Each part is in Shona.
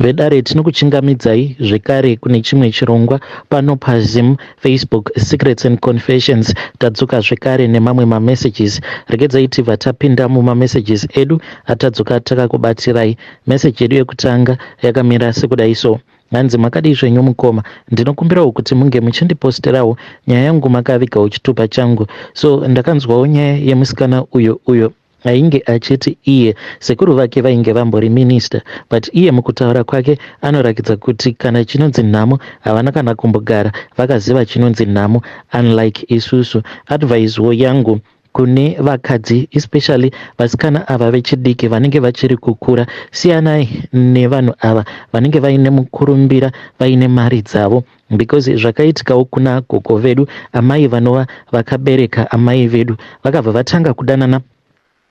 Vedare, tinokuchingamidzai zvekare kune chimwe chirongwa pano paZim Facebook Secrets and Confessions. Tadzoka zvekare nemamwe mamessages. Regedzai tibva tapinda mumamessages edu atadzoka takakubatirai. Message yedu yekutanga yakamira sekudai so. Hanzi, "Makadii zvenyu mukoma? Ndinokumbirawo kuti munge muchindiposterawo nyaya yangu makavigawo chitupa changu. So ndakanzwawo nyaya yemusikana uyo ainge achiti iye sekuru vake vainge vambori minista, but iye mukutaura kwake anoratidza kuti kana chinonzi nhamo havana kana kumbogara vakaziva chinonzi nhamo, unlike isusu. Advicewo yangu kune vakadzi, especially vasikana ava vechidiki vanenge vachiri kukura, siyanai nevanhu ava vanenge vaine mukurumbira, vaine mari dzavo, because zvakaitikawo kuna gogo vedu, amai vanova vakabereka amai vedu, vakabva vatanga kudanana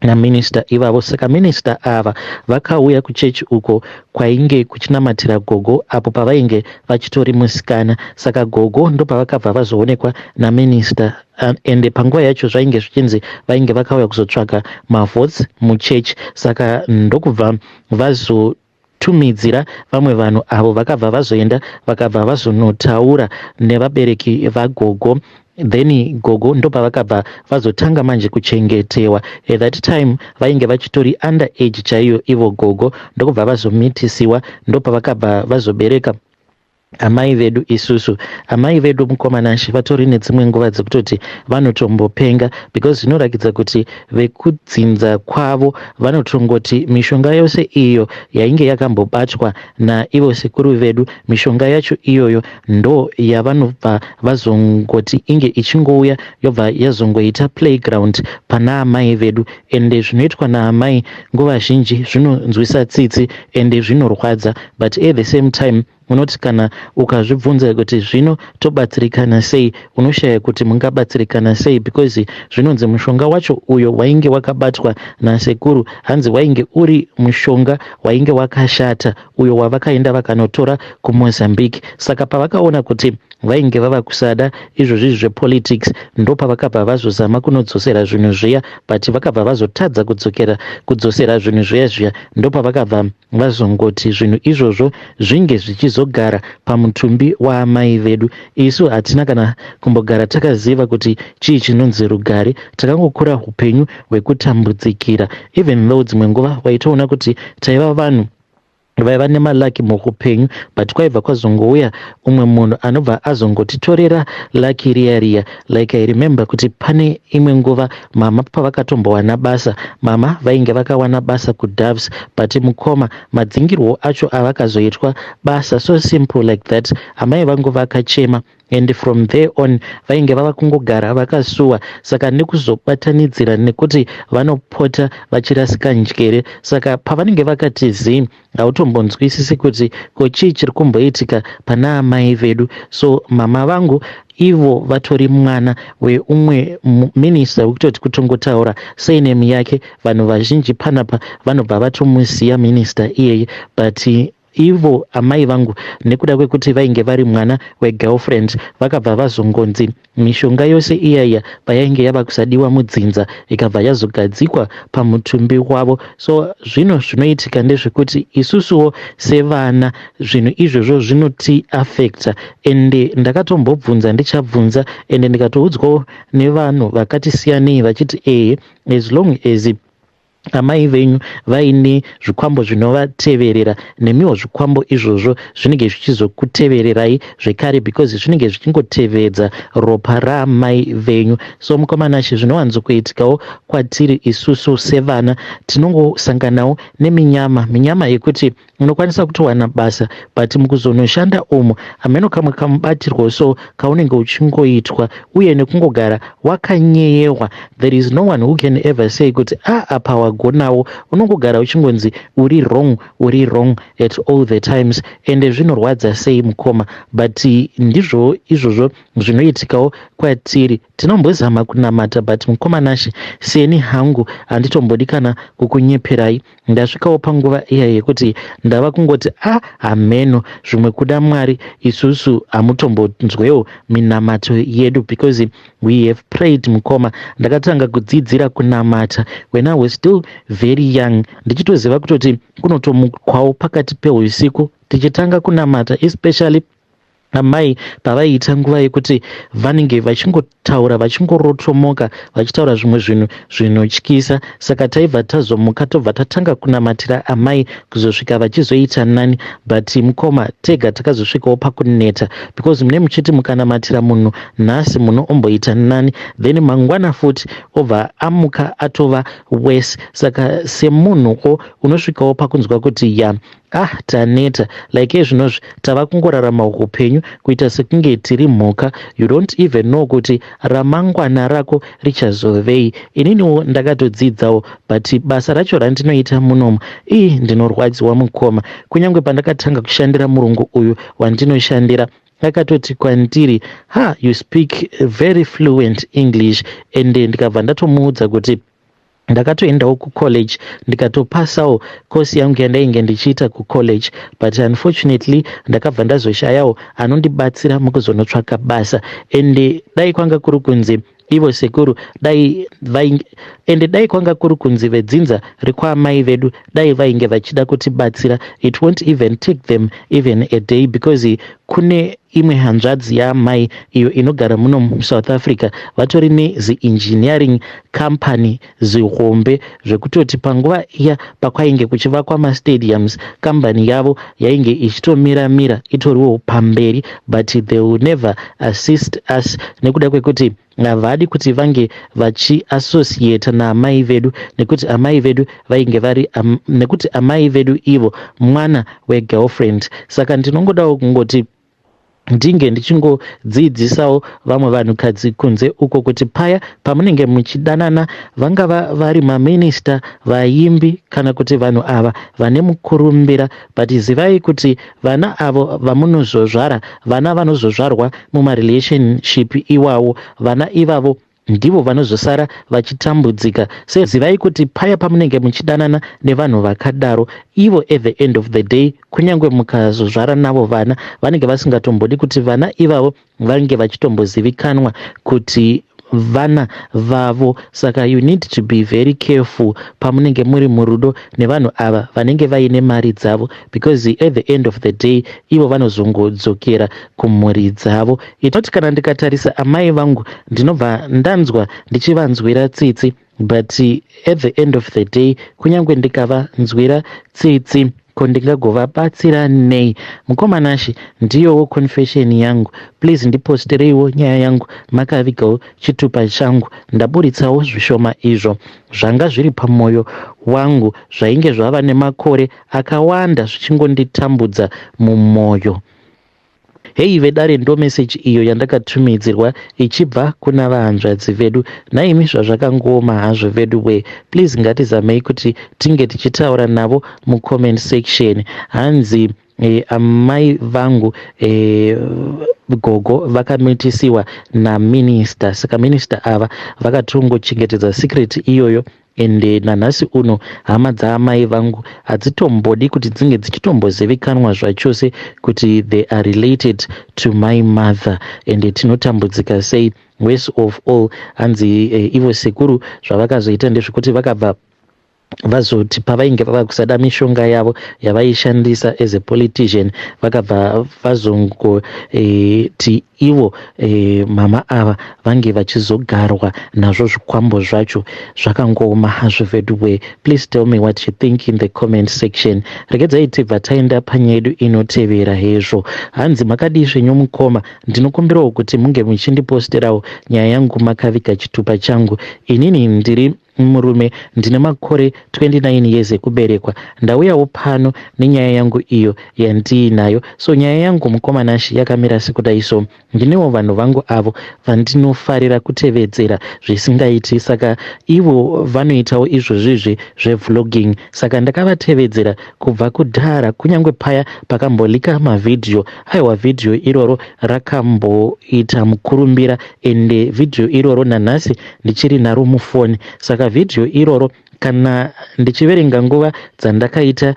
naminista ivavo. Saka minista ava vakauya kuchechi uko kwainge kuchinamatira gogo apo pavainge vachitori musikana. Saka gogo ndopavakabva vazoonekwa naminista, ende panguva yacho zvainge zvichinzi vainge vakauya kuzotsvaga mavotes muchechi. Saka ndokubva vazotumidzira vamwe vanhu avo vakabva vazoenda, vakabva vazonotaura nevabereki vagogo. Then gogo ndopavakabva vazotanga manje kuchengetewa. At that time vainge vachitori under age chaiyo ivo gogo, ndokubva vazomitisiwa, ndopavakabva vazobereka amai vedu isusu. Amai vedu, mukoma Nashe, vatori nedzimwe nguva dzekutoti vanotombopenga, because zvinoratidza kuti vekudzinza kwavo vanotongoti mishonga yose iyo yainge yakambobatwa naivo sekuru vedu, mishonga yacho iyoyo ndo yavanobva vazongoti inge ichingouya, yobva yazongoita playground pana amai vedu. Ende zvinoitwa naamai nguva zhinji zvinonzwisa tsitsi ende zvinorwadza, but at the same time unoti kana ukazvibvunza kuti zvino tobatsirikana sei, unoshaya kuti mungabatsirikana sei, because zvinonzi mushonga wacho uyo wainge wakabatwa nasekuru, hanzi wainge uri mushonga wainge wakashata, uyo wavakaenda vakanotora kuMozambique. Saka pavakaona kuti vainge vava kusada izvozvi zvepolitics, ndopavakabva vazozama kunodzosera zvinhu zviya, but vakabva vazotadza kudzokera kudzosera zvinhu zviya zviya. Ndopavakabva vazongoti zvinhu izvozvo zvinge zvichizogara pamutumbi waamai vedu. Isu hatina kana kumbogara takaziva kuti chii chinonzi rugare. Takangokura upenyu hwekutambudzikira, even though dzimwe nguva waitoona kuti taiva vanhu vaiva nemalucky muupenyu, but kwaibva kwazongouya umwe munhu anobva azongotitorera lucky riya riya. Like I remember kuti pane imwe nguva mama pavakatombowana basa, mama vainge vakawana basa kuDoves, but mukoma, madzingirwo acho avakazoitwa basa, so simple like that, amai vangu vakachema, and from there on vainge vava kungogara vakasuwa. Saka nekuzobatanidzira nekuti vanopota vachirasika njere, saka pavanenge vakati zii, hautombonzwisisi kuti ko chii chiri kumboitika pana amai vedu. So mama vangu ivo vatori mwana weumwe minista wekutoti kutongotaura surname yake vanhu vazhinji panapa vanobva vatomuziya minista iyeye, but ivo amai vangu, nekuda kwekuti vainge vari mwana wegirlfriend, vakabva vazongonzi mishonga yose iyaiya payainge yava kusadiwa mudzinza, ikabva yazogadzikwa pamutumbi wavo. So zvino zvinoitika ndezvekuti isusuwo sevana zvinhu izvozvo zvinotiafecta. Ende ndakatombobvunza, ndichabvunza, ende ndikatoudzwawo nevanhu vakati siyanei vachiti ehe, as long as amai venyu vaine zvikwambo zvinovateverera, nemiwo zvikwambo izvozvo zvinenge zvichizokutevererai zvekare, because zvinenge zvichingotevedza ropa raamai venyu. So mukoma Nashe, zvinowanzokuitikawo kwatiri isusu sevana, tinongosanganawo neminyama, minyama yekuti unokwanisa kutowana basa, but mukuzonoshanda umo hameno kamwe kamubatirwo so kaunenge uchingoitwa, uye nekungogara wakanyeyewa. There is no one who can ever say kuti a ah, apa wagonawo. Unongogara uchingonzi uri wrong, uri wrong at all the times. Ende zvinorwadza sei mukoma, but ndizvo izvozvo zvinoitikawo kwatiri. Tinombozama kunamata, but mukoma Nashe, seni hangu handitombodi kana kukunyeperai, ndasvikawo panguva iya yekuti ndava kungoti a ah, hameno zvimwe kuda Mwari isusu hamutombonzwewo minamato yedu, because we have prayed. Mukoma, ndakatanga kudzidzira kunamata when I was still very young, ndichitoziva kutoti kunotomukwawo pakati peusiku. Tichitanga kunamata, especially amai pavaiita nguva yekuti vanenge vachingotaura, vachingorotomoka, vachitaura zvimwe zvinhu zvinotyisa. Saka taibva tazomuka, tobva tatanga kunamatira amai kuzosvika vachizoita nani. But mukoma, tega takazosvikawo pakuneta, because mune muchiti mukanamatira munhu nhasi, munhu omboita nani, then mangwana futi obva amuka atova worse. Saka semunhuwo unosvikawo pakunzwa kuti ya, ah, taneta. Like ezvinozvi tava kungorarama upenyu kuita sekunge tiri mhuka. You don't even know kuti ramangwana rako richazovei. Ininiwo ndakatodzidzawo, but basa racho randinoita munomu, ii, ndinorwadziwa mukoma. Kunyange pandakatanga kushandira murungu uyu wandinoshandira, akatoti kwandiri, "Ha, you speak very fluent English." And ndikabva ndatomuudza kuti ndakatoendawo kucollege, ndikatopasawo kosi yangu yandainge ndichiita kucollege, but unfortunately ndakabva ndazoshayawo anondibatsira mukuzonotsvaka basa. Ende dai kwanga kuri kunzi ivo sekuru dai vainge, ende dai kwanga kuri kunzi vedzinza rekwaamai vedu dai vainge vachida kutibatsira, it won't even take them even a day, because kune imwe hanzvadzi yaamai iyo inogara muno muSouth Africa, vatori neziengineering company zihombe, zvekutoti panguva iya pakwainge kuchivakwa mastadiums, kambani yavo yainge ichitomiramira itoriwo pamberi. But they will never assist us nekuda kwekuti havadi kuti vange vachiassociata naamai vedu, nekuti amai vedu vainge vari nekuti amai vedu ivo mwana wegirlfriend. Saka ndinongodawo kungoti ndinge ndichingodzidzisawo vamwe vanhukadzi kunze uko kuti paya pamunenge muchidanana, vangava vari maminista, vaimbi, kana kuti vanhu ava vane mukurumbira, but zivai kuti vana avo vamunozozvara, vana vanozozvarwa mumarelationship iwawo, vana ivavo ndivo vanozosara vachitambudzika. Sezivai kuti paya pamunenge muchidanana nevanhu vakadaro, ivo at the end of the day, kunyange mukazozvara navo vana, vanenge vasingatombodi kuti vana ivavo vange vachitombozivikanwa kuti vana vavo. Saka you need to be very careful pamunenge muri murudo nevanhu ava vanenge vaine mari dzavo, because at the end of the day ivo vanozongodzokera kumhuri dzavo. Itoti kana ndikatarisa amai vangu, ndinobva ndanzwa ndichivanzwira tsitsi, but at the end of the day, kunyange ndikavanzwira tsitsi, ko ndingagovabatsira nei? Mukoma Nashe, ndiyowo confession yangu. Please ndipostereiwo nyaya yangu makavigawo chitupa changu. Ndaburitsawo zvishoma izvo zvanga zviri pamwoyo wangu, zvainge zvava nemakore akawanda zvichingonditambudza mumwoyo. Hei vedare, ndo meseji iyo yandakatumidzirwa ichibva kuna vahanzvadzi vedu. Naimi, zvazvakangooma hazvo vedu we. Please ngatizamei kuti tinge tichitaura navo mucomment section. Hanzi amai vangu, gogo vakamitisiwa naminista. Saka minista ava vakatongochengetedza secret iyoyo, ende nanhasi uno hama dzaamai vangu hadzitombodi kuti dzinge dzichitombozivikanwa zvachose kuti they are related to my mother. Ende tinotambudzika sei. Worst of all, hanzi ivo sekuru zvavakazoita ndezvekuti vakabva vazoti pavainge vava kusada mishonga yavo yavaishandisa as a politician, vakabva vazongoti ivo mama ava vange vachizogarwa nazvo zvikwambo zvacho. Zvakangooma hazvo veduwe. Please tell me what you think in the comment section. Regedzai tibva taenda panyaya yedu inotevera. Hezvo, hanzi, "Makadii zvenyu mukoma? Ndinokumbirawo kuti munge muchindiposterawo nyaya yangu makaviga chitupa changu. Inini ndiri murume, ndine makore 29 years ekuberekwa. Ndauyawo pano nenyaya yangu iyo yandiinayo. So nyaya yangu, mukoma Nashe, yakamira sekudai. So ndinewo vanhu vangu avo vandinofarira kutevedzera zvisingaiti. Saka ivo vanoitawo izvozvizvi zvevlogging. Saka ndakavatevedzera kubva kudhara, kunyange paya pakambolika mavhidhiyo. Aiwa, vhidhiyo iroro rakamboita mukurumbira, ende vhidhiyo iroro nanhasi ndichiri naro mufoni. Saka vhidhiyo iroro Kana ndichiverenga nguva dzandakaita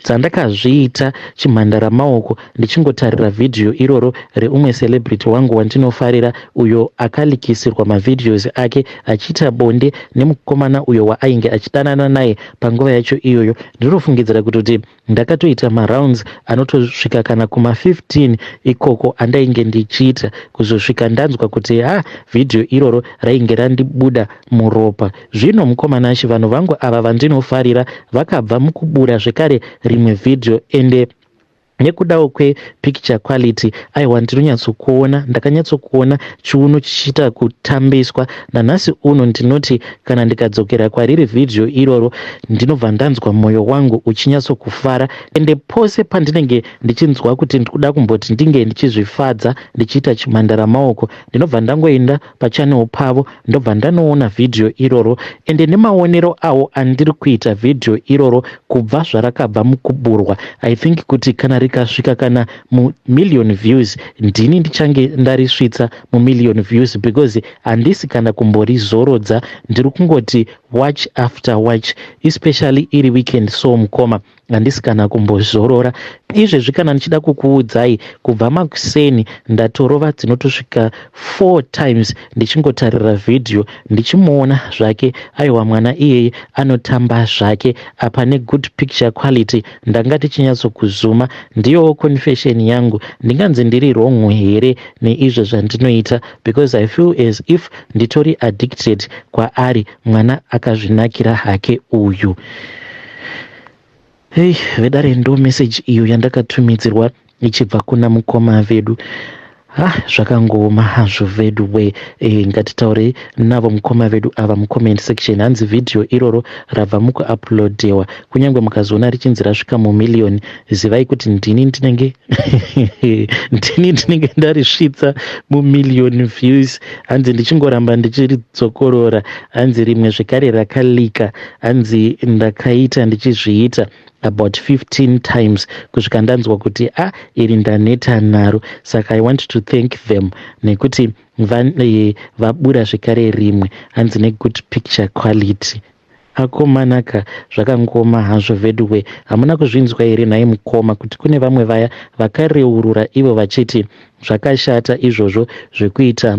dzandakazviita chimhandara maoko ndichingotarira vhidhiyo iroro reumwe celebrity wangu wandinofarira uyo akalikisirwa mavideos ake achiita bonde nemukomana uyo waainge achidanana naye panguva yacho iyoyo, ndinofungidzira kutoti Ndakatoita marounds anotosvika kana kuma 15 ikoko andainge ndichiita kuzosvika ndanzwa kuti ha video iroro rainge randibuda muropa. Zvino mukoma Nashy vanhu vangu ava vandinofarira vakabva mukubura zvekare rimwe video ende nekudawo kwe picture quality aiwa ndinonyatsokuona ndakanyatsokuona chiuno chichiita kutambiswa nanhasi uno ndinoti kana ndikadzokera kwariri vhidhiyo iroro ndinobva ndanzwa mwoyo wangu uchinyatsokufara ende pose pandinenge ndichinzwa kuti ndikuda kumboti ndinge ndichizvifadza ndichiita chimhandara maoko ndinobva ndangoenda pachannel pavo ndobva ndanoona vhidhiyo iroro ende nemaonero awo andiri kuita vhidhiyo iroro kubva zvarakabva mukuburwa i think kuti kana rikasvika kana mumillion views ndini ndichange ndarisvitsa mumillion views because handisi kana kumborizorodza ndiri kungoti watch after watch especially iri weekend so mukoma handisi kana kumbozorora izvezvi kana ndichida kukuudzai kubva makuseni ndatorova dzinotosvika four times ndichingotarira vhidhiyo ndichimuona zvake aiwa mwana iyeye anotamba zvake apa negood picture quality ndanga tichinyatsokuzuma ndiyowo confession yangu ndinganzi ndiri wrong here neizvo zvandinoita because i feel as if nditori addicted kwaari mwana akazvinakira hake uyu hei vedare ndo message iyo yandakatumidzirwa ichibva kuna mukoma vedu ha zvakangooma hazvo vedu we e, ngatitaurei navo mukoma vedu ava mucomment section hanzi vhidhiyo iroro rabva mukuuploadewa kunyange mukazoona richinzi rasvika mumiliyoni zivai kuti ndini ndinenge ndini ndinenge ndarisvitsa mumiliyoni views hanzi ndichingoramba ndichiridzokorora hanzi rimwe zvekare rakalika hanzi ndakaita ndichizviita about 15 times kusvika ndanzwa kuti a ah, iri ndaneta naro saka i want to thank them nekuti e, vabura zvekare rimwe hanzi negood picture quality akomanaka zvakangoma hazvo veduwe hamuna kuzvinzwa here nhai mukoma kuti kune vamwe vaya vakareurura ivo vachiti zvakashata izvozvo zvekuita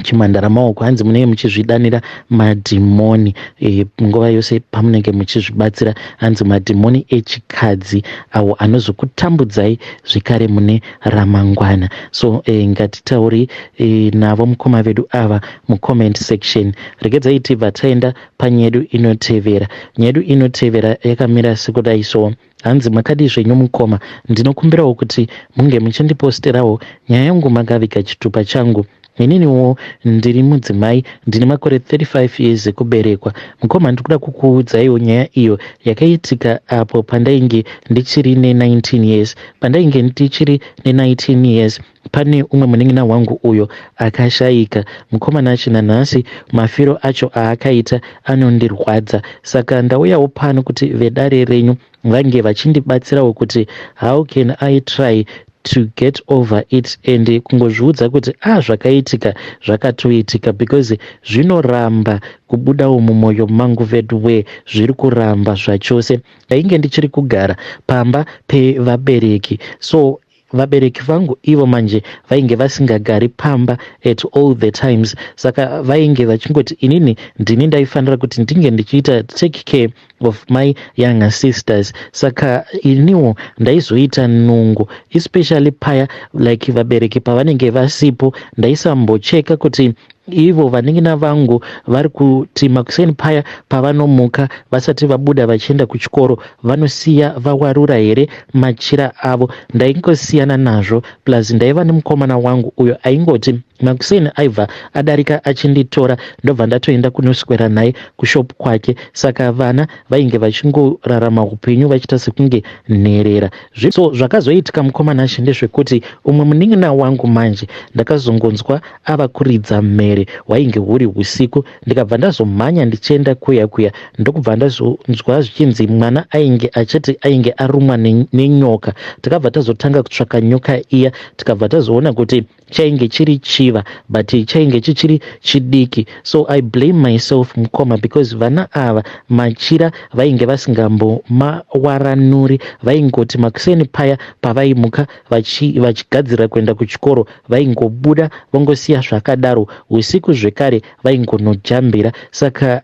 chimhandara maoko hanzi munenge muchizvidanira madhimoni e, nguva yose pamunenge muchizvibatsira hanzi madhimoni echikadzi awo anozokutambudzai zvekare mune ramangwana so e, ngatitauri e, navo mukoma vedu ava mucomment section regedzai tibva taenda panyedu inotevera nyedu inotevera yakamira sekudai so Hanzi makadii zvenyu mukoma ndinokumbirawo kuti munge muchindiposterawo nyaya yangu makaviga chitupa changu ininiwo ndiri mudzimai ndine makore 35 years ekuberekwa mukoma ndikuda kukuudzaiwo nyaya iyo yakaitika apo pandainge ndichiri ne19 years pandainge ndichiri ne19 years Pane umwe munin'ina wangu uyo akashaika mukomana acho nanhasi mafiro acho aakaita anondirwadza saka ndauyawo pano kuti vedare renyu vange vachindibatsirawo kuti how can I try to get over it and kungozviudza kuti ah zvakaitika zvakatoitika because zvinoramba kubudawo mumwoyo mangu veduwee zviri kuramba zvachose ndainge ndichiri kugara pamba pevabereki so Vabereki vangu ivo manje vainge vasingagari pamba at all the times saka vainge vachingoti inini ndini ndaifanira kuti ndinge ndichiita take care of my younger sisters saka iniwo ndaizoita nungo especially paya like vabereki pavanenge vasipo ndaisambocheka kuti Ivo vanin'ina vangu vari kuti makuseni paya pavanomuka vasati vabuda vachienda kuchikoro vanosiya vawarura here machira avo. Ndaingosiyana nazvo plus ndaiva nemukomana wangu uyo aingoti makuseni aibva adarika achinditora ndobva ndatoenda kunoswera naye kushop kwake saka vana Vainge vachingorarama upenyu vachiita sekunge nherera. So zvakazoitika, mukoma Nashe, ndezvekuti umwe munin'ina wangu manje ndakazongonzwa ava kuridza mhere. Hwainge huri usiku. Ndikabva ndazomhanya ndichienda kuya kuya, ndokubva ndazonzwa zvichinzi mwana ainge achiti ainge arumwa nenyoka. Takabva tazotanga kutsvaka nyoka iya, tikabva tazoona kuti chainge chiri chiva, but chainge chichiri chidiki. So I blame myself, mukoma, because vana ava machira vainge vasingambomawaranuri. Vaingoti makuseni paya pavaimuka vachigadzira kuenda kuchikoro, vaingobuda vongosiya zvakadaro. Usiku zvekare vaingonojambira. Saka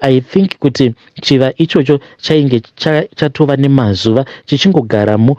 I think kuti chiva ichocho chainge chatova nemazuva chichingogaramo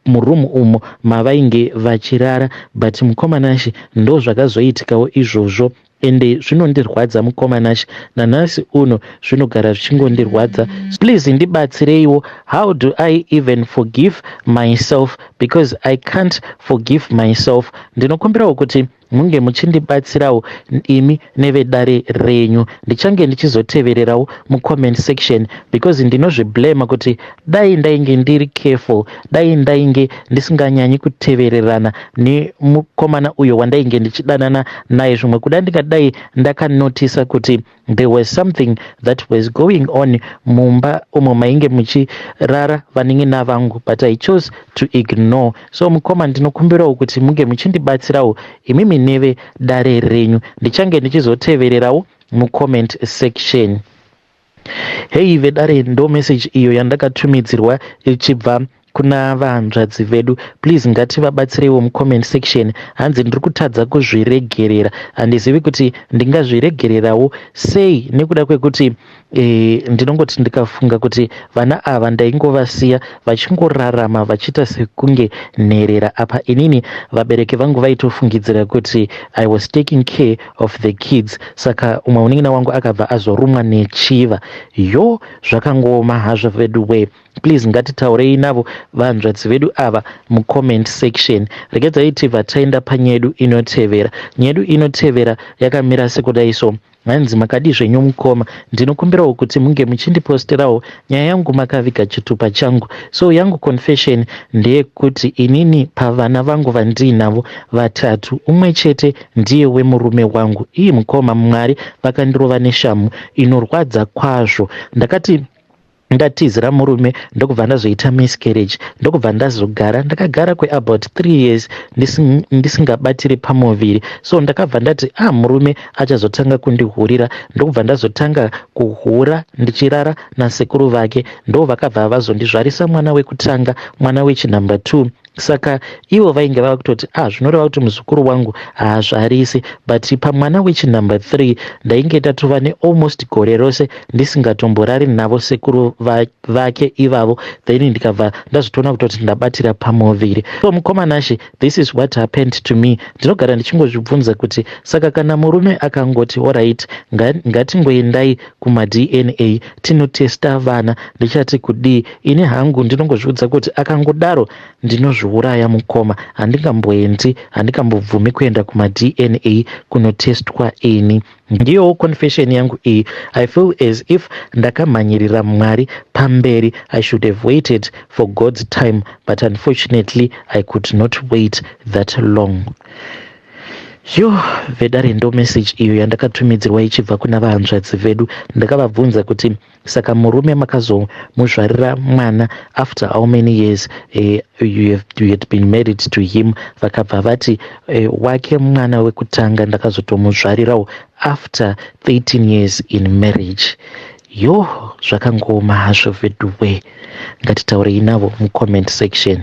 murumu umo mavainge vachirara. But mukoma Nashe, ndo zvakazoitikawo izvozvo, ende zvinondirwadza, mukoma Nashe. Nanhasi uno zvinogara zvichingondirwadza. Please ndibatsireiwo. How do I even forgive myself? Because I can't forgive myself. Ndinokumbirawo kuti munge muchindibatsirawo imi nevedare renyu. Ndichange ndichizotevererawo mucomment section, because ndinozviblama kuti dai ndainge ndiri careful, dai ndainge ndisinganyanyi kutevererana nemukomana uyo wandainge ndichidanana naye. Zvimwe kuda ndingadai ndakanotisa kuti there was something that was going on mumba umo mainge muchirara vanin'ina vangu, but I chose to ignore. So mukoma, ndinokumbirawo kuti munge muchindibatsirawo imimi neve dare renyu. Ndichange ndichizotevererawo mucomment section. Hei vedare, ndo message iyo yandakatumidzirwa ichibva kuna vahanzvadzi vedu. Please ngativabatsireiwo mucomment section. Hanzi, "Ndiri kutadza kuzviregerera. Handizivi kuti ndingazviregererawo sei, nekuda kwekuti ndinongoti ndikafunga kuti vana ava ndaingovasiya vachingorarama vachiita sekunge nherera. Apa inini vabereki vangu vaitofungidzira kuti I was taking care of the kids." Saka umwe munin'ina wangu akabva azorumwa nechiva. Yo, zvakangooma hazvo vedu we. Please ngatitaurei navo vanzvadzi vedu ava mucomment section. Regedzai tibva taenda panyedu inotevera. Nyedu inotevera yakamira sekudai so. Hanzi, "Makadi zvenyu mukoma? Ndinokumbirawo kuti munge muchindiposterawo nyaya yangu makaviga chitupa changu. So yangu confession ndeyekuti inini pavana vangu vandiinavo vatatu, umwe chete ndiye wemurume wangu. Ii mukoma, Mwari vakandirova neshamu inorwadza kwazvo. Ndakati ndatizira murume, ndokubva ndazoita miscarriage, ndokubva ndazogara ndakagara kweabout 3 years ndisingabatiri pamuviri. So ndakabva ndati, ah, murume achazotanga kundihurira. Ndokubva ndazotanga kuhura ndichirara nasekuru vake. Ndo vakabva vazondizvarisa mwana wekutanga, mwana wechinumber 2. Saka ivo vainge vava kutoti, ah, zvinoreva kuti muzukuru wangu haazvarisi. But pamwana wechinumber 3 ndainge ndatova nealmost gore rose ndisingatomborari navo sekuru vake ivavo. Then ndikabva ndazotoona kutoti ndabatira pamuviri. So mukoma Nashe, this is what happened to me. Ndinogara ndichingozvibvunza kuti saka kana murume akangoti, alright, ngatingoendai kumaDNA tinotesta vana, ndichati kudii ini hangu? Ndinongozviudza kuti akangodaro ndinozviuraya mukoma. Handingamboendi, handingambobvumi kuenda kumaDNA kunotestwa ini. Ndiyowo confession yangu iyi. I feel as if ndakamhanyirira Mwari pamberi. I should have waited for God's time, but unfortunately I could not wait that long." Yo vedare, ndo message iyo yandakatumidzirwa ichibva kuna vahanzvadzi vedu. Ndakavabvunza kuti saka murume makazomuzvarira mwana after how many years you had been married to him? Vakabva vati wake mwana wekutanga ndakazotomuzvarirawo after 13 years in marriage. Yo, zvakangooma hazvo veduwe. Ngatitaurei navo mucomment section.